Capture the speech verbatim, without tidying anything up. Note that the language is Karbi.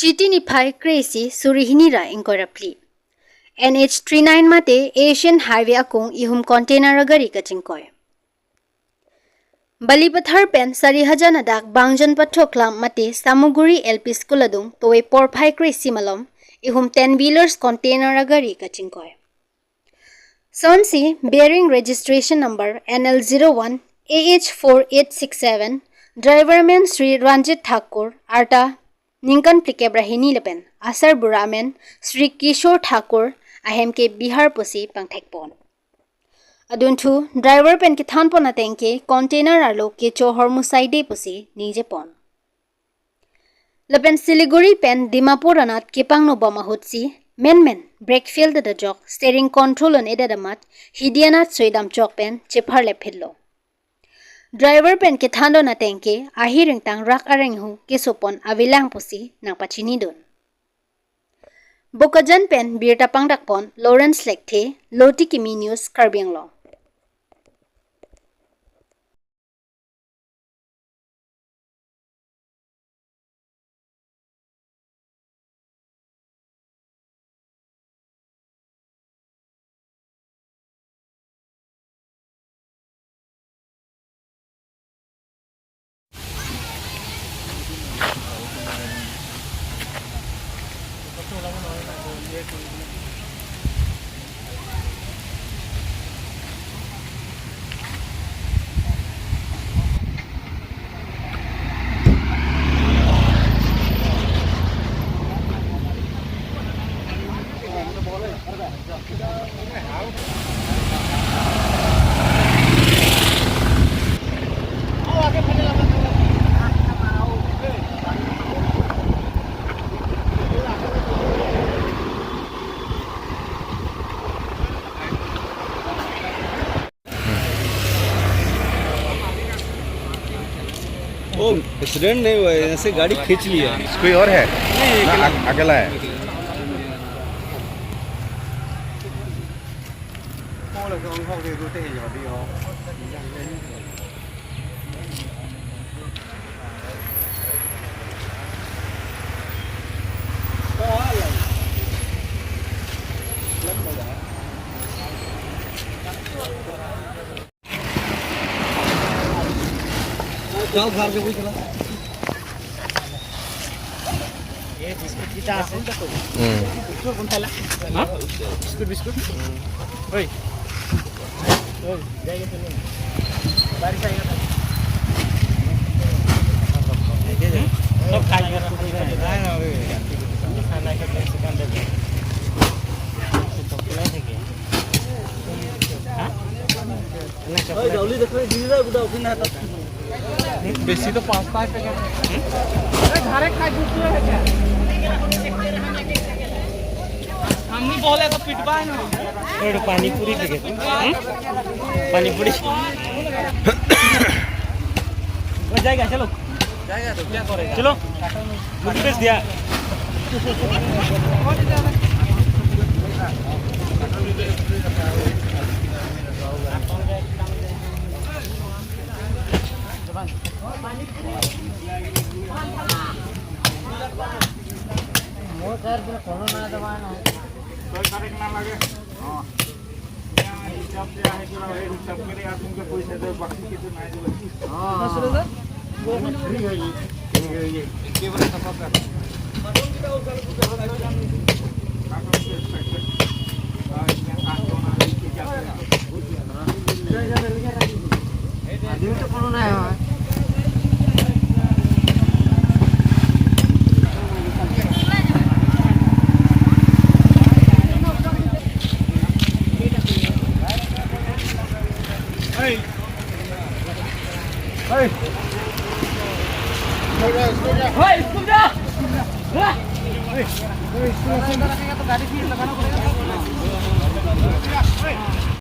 Chiti niphai kre-isi suri hini ra ingkoi ra phli. N H three nine mate Asian Highway akung ihum container agari kachingkoi. Balipathar pen Sarihajan adak Bangjan Pathoklam mate Samuguri L P School adung tove porphai kre-isi malom ihum ten wheelers container agari kachingkoi. Sonsi bearing registration number N L zero one A H four eight six seven, driver men Shri Ranjit Thakur, arta ningkan phlikep ra hini lapen asarbura amen Shri Kishore Thakur, ahem ke Bihar pusi pangthekpon. Adunthu driver pen kethanpon ateng ke container arlo kecho hormusaide pusi ningjepon. Lapen Siliguri pen Dimapur anat kepangnobom ahutsi menmen brake fail ta dajok steering control un-edet amat hidi anat soi damchok pen chepharlep phitlo. Driver pen kethandon ateng ke ahi ringtang rak arenghu kesopon avelang pusi nangpachinidun. Bokajan pen birta pangdakpon Lawrence Lekthe, Loti Kimi News, Karbi Anglong. वो एक्सीडेंट नहीं हुआ है, ऐसे गाड़ी खींच लिया। कोई और है? नहीं, ना, अकेला। अक-, अकेला है। ये बिस्कुट कितना আছে? হুম। বিস্কুট কোনটা লাগে? হ্যাঁ? Biscuit, biscuit. ওই। ওই, যাই গেছে নিন। বাড়ি যাই গেছে। সব খাই গেছে। খানা খেতে সেখান থেকে। হ্যাঁ? বেশি তো পাঁচটা পেকেট। ধারে খাই দুটো হয়েছে। আমি বলে তো পিটবাই না। ওই একটু পানিপুরি পেকেট। হুম? পানিপুরি। ওই জায়গা, চলো। জায়গা তো কি করে? চলো। মুকেশ দিয়া।